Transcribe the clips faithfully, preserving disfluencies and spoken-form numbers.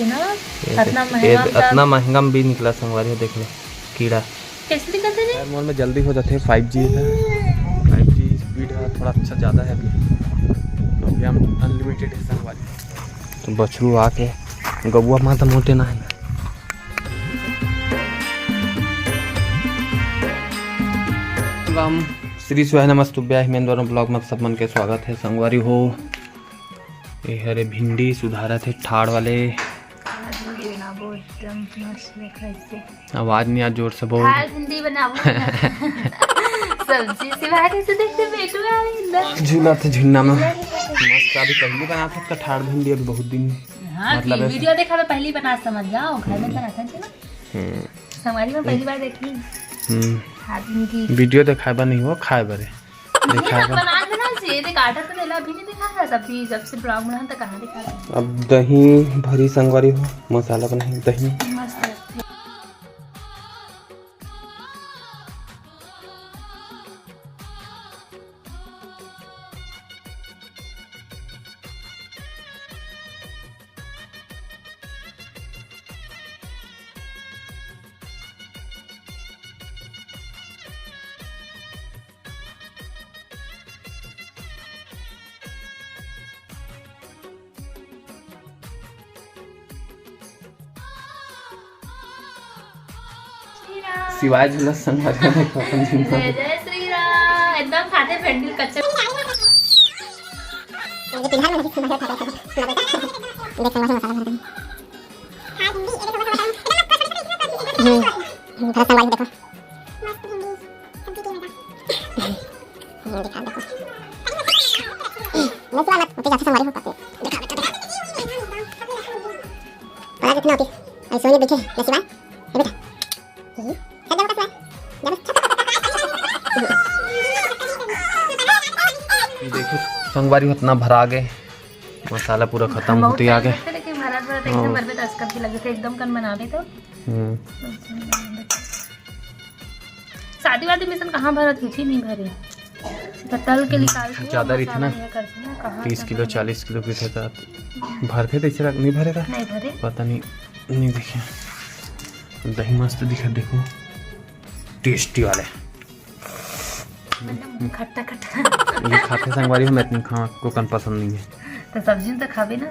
ना, ये अतना देख, महंगा ये में अतना महंगा में भी निकला संगवारी हो, देख लो कीड़ा। कैसे दिखत हे जी? यार, मोर में जल्दी हो जाथे, five G है, five G speed है, थोड़ा अच्छा ज़्यादा है अभी। तो अभी हम unlimited है संगवारी। तो बछरू आके गौवा माता मोटे ना है ना। राम श्री शिवाय नमस्तुभ्या हिमेंद्र vlog में आप सब मन के स्वागत है संगवारी हो। ये हरे भिंडी सुधारत हे ठाड़ वाले। आज भिंडी बनाबो, एकदम मस्त देख ऐसे। आवाज नहीं आ जोर से बोल। आज भिंडी बनाबो। सब्जी सिवा कैसे देखते बेटू आ इंदा। झूला तो झुन्ना में। मस्त अभी पहली बनात हस का ठाड़ भिंडी अभी बहुत दिन। हाँ, मतलब ऐसे वीडियो देखा मैं पहली बना समझ जाओ, घर में बनाता थी ना। हम्म। संगवारी में पहली बार देखी। हम्म। ठाड़ भिंडी। वीडियो देखाए बर नहीं हो, खाए बर है। ये दिखा सब दो। बना देना चाहिए। देख, आटा तो देला अभी नहीं दिखा है, अभी जब से vlog बना तो कहाँ दिखा है? अब दही भरी संगवारी हो, मसाला बनाही दही। मस्त लगथे। शिवाय झूला संग आ जाना अपन झूला। जय जय श्री राम। एकदम खाते पेंडल कच्चा। ये पिन्हल में लगी सुंदर था, देखो। देख संग मसाला भर दे। हम्म, हम्म, थोड़ा संग देखो। मस्त भिंडी सब्जी के मजा। ये दिखा, देखो। नहीं, सुबह मत, उठे जाते संगवारी हो पाते। दिखा, दिखा, दिखा। पता कितना होती? ऐसे होने देखे, ना सिवा। ये बेटा। ये, सब जगह का सिवा। जब देखो, संगवारी हो इतना भरा गए। मसाला पूरा खत्म बहुत होते आ time गए। लगथे, लेकिन भरत भरत एकदम हाँ। भरबे त अस्कत भी लगथे, एकदम कन बनाबे तो। हम्म। शादी वादी में सन कहाँ भरत होथे, नहीं भरे। सीधा तल के निकाल के ज़्यादा रहिथे मसाला ना। ये करथे ना, कहाँ तीस किलो, चालीस किलो के थे का। भरथे तो इसे रख, नहीं भरे का? नहीं भरे। पता नहीं, नहीं देखे। दही मस्त दिखा, देखो। टेस्टी वाले। एकदम खट्टा खट्टा। ये खाते संगवारी हो, मैं इतनी खा को कन पसंद नहीं है। तो सब्जी में तो खाबे ना।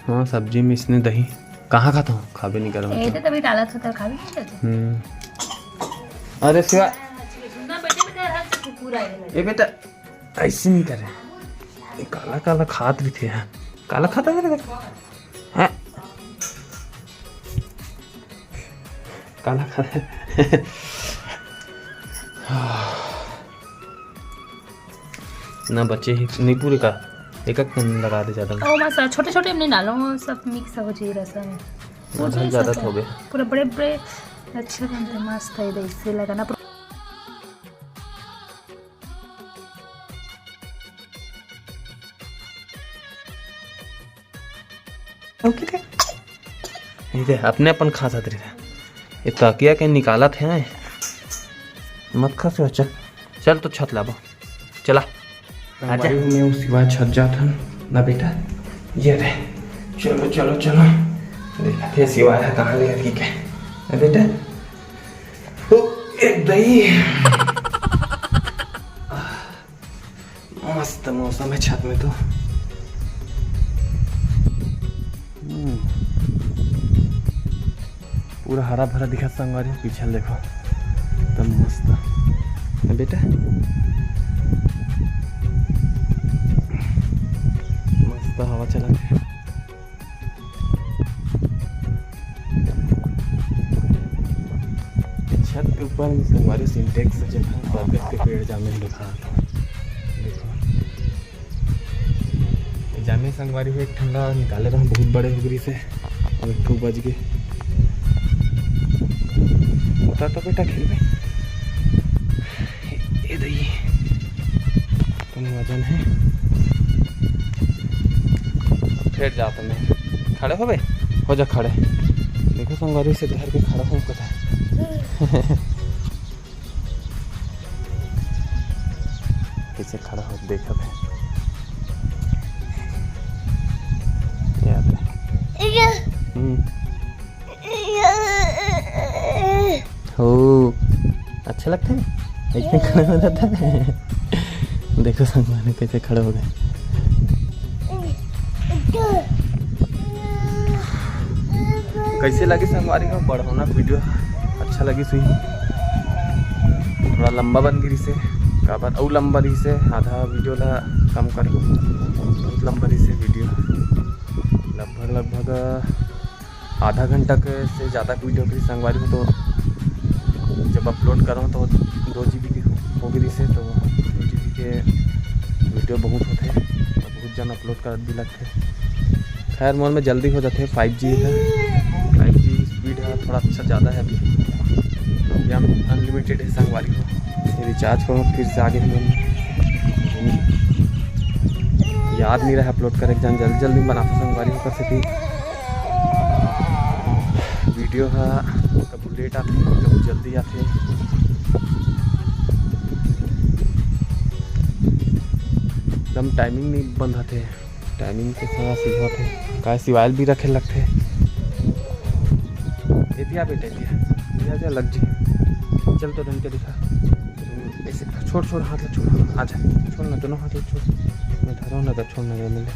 हाँ, सब्जी में इसने दही कहाँ खाता हूँ, खाबे नहीं करता। ये तो तभी डालत होता, खाबे नहीं करते। हम्म। अरे शिवा। ना बेटे, बेटा, हाथ से कुकुर आए लगे। ए बेटा, ऐसे नहीं करे। ये काला काला खात भी थे। काला खाता है बेटा। हाँ। काला खा ना बचे ही नहीं पूरे का, एक एक कन लगा दे ज़्यादा। ओ मस्त, छोटे छोटे में नहीं डालो, वो सब मिक्स हो जाए रसम में। वो आधा जो ज़्यादा सब हो गए। पूरा बड़े बड़े अच्छे बनते, मस्त है, इसे लगाना। ओके थे। ये दे, अपने अपन खा सकत रहे। ये तकिया के निकालत है। मत खा से, चल। चल तो छत लाबो। चला। आजा। भाई, मैं उस सिवा छत जात हन ना बेटा। ये दे। चलो, चलो, चलो। देखा थे सिवा है कहाँ ले, ठीक है। ना बेटा। ओ, एक दही। मस्त मौसम है छत में तो। हम्म। पूरा हरा भरा दिखत संगवारी, पीछे देखो, एकदम मस्त। ना बेटा, मस्त हवा चलत है। छत के ऊपर में संगवारी सिंटेक्स जगह बरगद के पेड़ जामे हे, देखा, देखो। जामे संगवारी हो, एक ठंडा निकाले रहा, बहुत बड़े हो गई से, एक ठो बज गए। उतर तो बेटा, खेल में। ए दई। अपन वजन है। अब फिर जाता मैं। खड़े हो बे? हो जा खड़े। देखो संगवारी से धर के खड़ा हो कथा। कैसे खड़ा हो देखा बे। याद है। हो, अच्छा लगथे, अइसने खड़े हो जाथे। देखो संगवारी कइसे खड़े हो गए। कइसे लगिस संगवारी हो बड़होना वीडियो? अच्छा लगिस होही। थोड़ा लंबा बन गे रिहिसे, काबर अउ लंबा रिहिसे, आधा वीडियो ला कम कर, बहुत लंबा रिहिसे वीडियो। लगभग, लगभग आधा घंटा के से ज़्यादा के वीडियो के संगवारी हो, तो जब अपलोड करो तो दो जी बी के हो गे रिहिसे, तो दो जी बी के वीडियो बहुत होथे, बहुत जन अपलोड करत भी लगथे। खैर, मोर में जल्दी हो जाथे, फाइव जी है, फाइव जी स्पीड है, थोड़ा अच्छा ज़्यादा है अभी। Nokia में अनलिमिटेड है संगवारी हो, रिचार्ज करो फिर से आगे नहीं बनना। याद नहीं रहा अपलोड करे, एक जन जल्दी जल्दी बनाते संगवारी हो, कर सकी वीडियो हा कभू लेट आथे, कभू जल्दी आथे, एकदम टाइमिंग नहीं बंधाथे, टाइमिंग के साथ सीधा होथे। काय सिवाइल भी रखे लगथे। एतिया बेटा, एतिया, एतिया जा लग जी। चल तो डन के दिखा। ऐसे छोड़, छोड़, हाथ ला छोड़, आजा, छोड़ ना, दोनों हाथ ला छोड़। मैं धरो ना, तो छोड़ ना, मिले।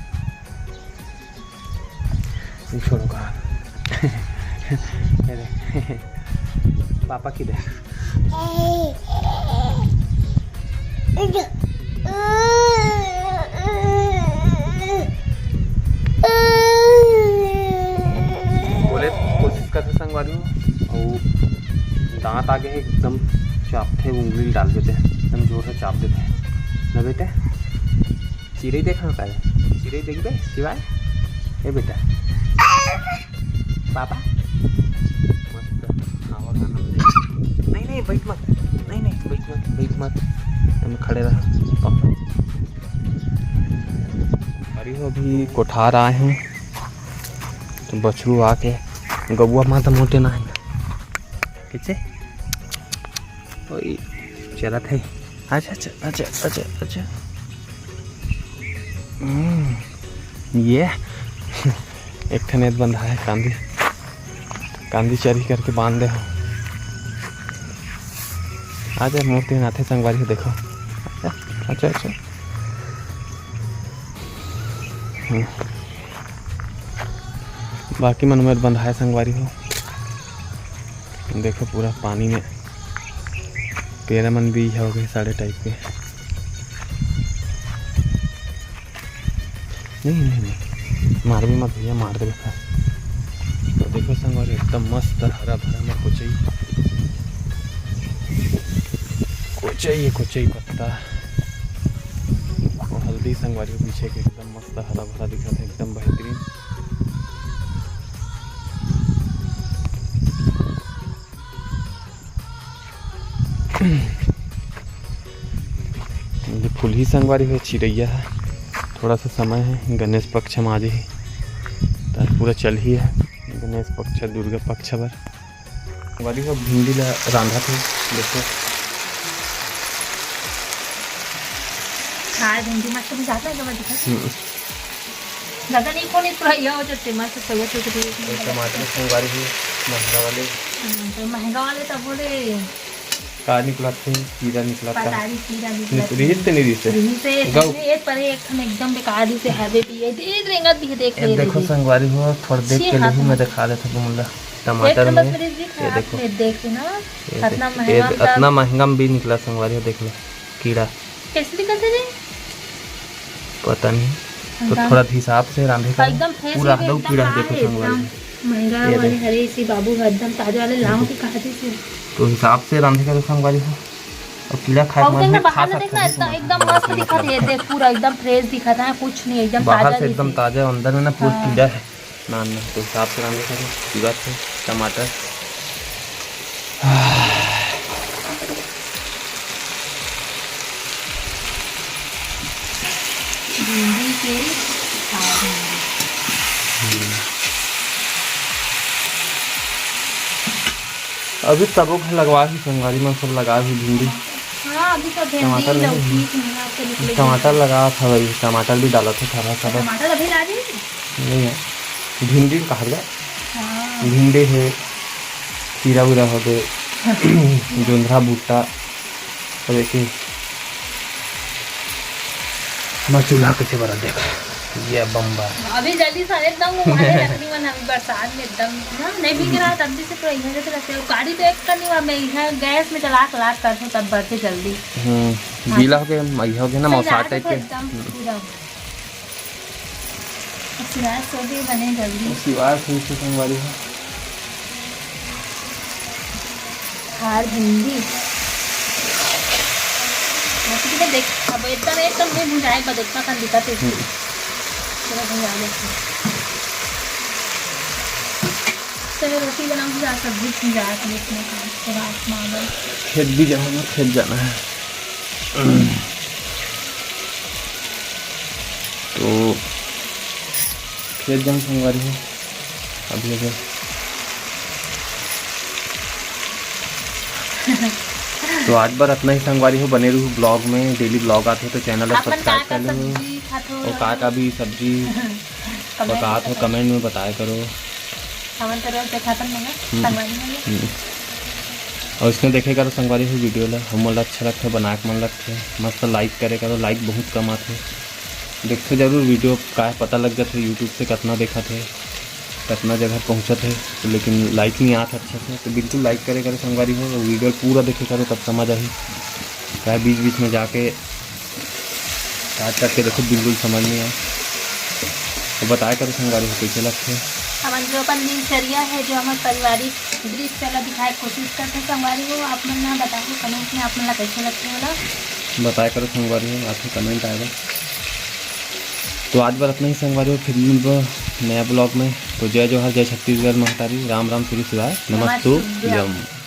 ये छोड़ो कहाँ? ये दे। पापा की दे। बोले कोशिश करथे संगवारी हो, अउ दांत आगे हे एकदम चापथे, उंगली डाल देथे, एकदम जोर से चाप देथे ना बेटे। चिरई देखना का हे? चिरई देखबे शिवाय? ए बेटा, पापा। मस्त। आवा गाना बजे। नहीं, नहीं, बैठ मत। नहीं, नहीं, बैठ मत, बैठ मत। हम खड़े रहा। पापा। अरे, वो अभी कोठार आए हैं, तो बछरू आके गौवा माता मोटे ना है। कैसे? ओए, चलत है। अच्छा, अच्छा, अच्छा, अच्छा, अच्छा। हम्म, ये एक ठन एत बंधा है कांदी, कांदी चरी करके बांध दे हो। आजा, मोर तीर आथे संगवारी हो, देखो। अच्छा, अच्छा, अच्छा। हम्म। बाकी मन में बंधा है संगवारी हो। देखो पूरा पानी में पेरा मन भी हो गए साढ़े टाइप के। नहीं, नहीं, नहीं, मार भी मत भैया, मार दे बेटा। तो देखो संगवारी, एकदम मस्त हरा भरा में कोचई, कोचई है, कोचई पत्ता। वो हल्दी संगवारी पीछे के एकदम मस्त हरा भरा दिखत है, एकदम बेहतरीन। ये फूल ही संगवारी हो चिरैया है, थोड़ा सा समय है, गणेश पक्ष में आ जाही, त पूरा चल ही है गणेश पक्ष, दुर्गा पक्ष बर। संगवारी हो भिंडी ला रांधा थे, देखो। हाँ, भिंडी मस्त बुझाता है, जब दिखा। हम्म। ज्यादा नहीं, कोनी, थोड़ा यह हो जाते, मस्त सही हो जाते। ये टमाटर संगवारी है, महंगा वाले। हाँ, तो महंगा वाले तब बोले। का निकलत हे? कीरा निकलत हे। पता नहीं, कीरा निकलत हे। रिहिस ते नहीं रिहिस हे? रिहिस हे, गौ। पहले एक पर एक ठन एकदम बेकार रिहिस हे, हैवे भी है। दे, रेंगत भी है, देख ये ले, देखो देख। संगवारी हो, थोड़ा देख छी, के हाँ, लेहू, हाँ। मैं दिखा देता तुम ला। टमाटर एक ठन बस में, मेरे दिख ये रहा है, देखो। आपने देख ना, ये अतना देख, महंगा ये मतलब। अतना महंगा में भी निकला संगवारी हो, देख लो, कीरा। कैसे दिखत हे रे? पता नहीं। तो एकदम थोड़ा हिसाब से रांधे का। एकदम fresh पूरा एकदम एकदम कीड़ा है, देखो एकदम संगवारी। महंगा ये वाले देख। हरे इसी बाबू है, एकदम ताजा वाले लाओ के कहा दे से। तो हिसाब से रांधे का तो संगवारी हो। अब कीड़ा खाए और के मन देखना में खा बाहर से सकते देखना, हो, एकदम, एकदम मस्त दिखत हे, देख पूरा एकदम fresh दिखत हे, कुछ नहीं, एकदम बाहर ताजा से एकदम जैसे। ताजा, अंदर में ना पूरा हाँ। कीड़ा है। ना, ना, तो हिसाब से रांधे का पूरा थे टमाटर। भिंडी के साग में। अभी तबो घर लगवा ही, संगवारी मन सब लगा ही भिंडी। हाँ, अभी सब भिंडी, टमाटर नहीं लौकी, है। शिमला के निकले टमाटर हुए। लगा था भाई, टमाटर भी डाला था थोड़ा सा बस। टमाटर अभी ला दी? नहीं है, भिंडी कहा गया। हाँ, भिंडी हे, खीरा उरा होगे, जोंधरा भुट्टा, अउ एके हमर चूल्हा कइसे बरत देख, ये बम्बा। अभी जल्दी से एकदम वो हरे रखनी मन अभी बरसात में एकदम ना, नहीं भीग रहा तब से पूरा इधर से रखते हो। गाड़ी तो एक का नहीं हुआ, मैं इधर गैस में चला चला करते तब बरते जल्दी। हम्म, हाँ। गीला होगे, मइहा होगे ना, सही मौसार रात टाइप को के। एकदम हम्म। पूरा। अब सिवाय सो गए बने जल्दी। सिवाय सो के संगवारी हो। खार भिंडी। बाकी तो देख, अब एकदम, एकदम नहीं भुंजाए, बस उतना कन दिखत हे। हम्म। पूरा भुंजा देथे। तो मैं रोटी बनाऊंगी, आज सब्जी भुंजा के देखना था, तो रात में आ गए। खेत भी जाना है, खेत जाना है। तो खेत जाऊँ संगवारी हो, अभी अगर तो आज बर अतना ही संगवारी हो, बने रहू vlog में, daily vlog आथे तो channel ला आप मन का subscribe कर का लेहू सब्जी खाथो? और का का भी सब्जी comment पकात हो, में comment में बताया करो। हमन तो रोज देखाथन ना, हम्म। संगवारी हो। हम्म। और इसने देखे करो संगवारी हो video ला, हमन ला अच्छा लगथे, बना के मन लगथे, मस्त like करे करो, like बहुत कम आथे। देखथे जरूर video, का पता लग जाथे YouTube से कतना देखत हे, कतना जगह पहुँचत हे, तो लेकिन like नहीं आत अच्छा से, तो बिल्कुल like करे करो संगवारी हो, video पूरा देखे करो तब समझ आही। का बीच बीच में जाके काट काट के देखो, बिल्कुल समझ नहीं आए, तो बताया करो संगवारी हो कैसे लगथे। हमन जो अपन दिनचर्या है, जो हमर पारिवारिक दृश्य ला दिखाए के कोशिश करथे संगवारी हो, आप मन ला बताहू comment में आप मन ला कैसे लगथे ओला। बताया करो संगवारी हो, आथे comment आए बर। तो आज बर अतना ही संगवारी हो, फिर मिलबो नया vlog में। तो जय जोहार, जय छत्तीसगढ़ महतारी, राम राम, श्री शिवाय, नमस्तुभ्यं। नमस्तुभ्यं।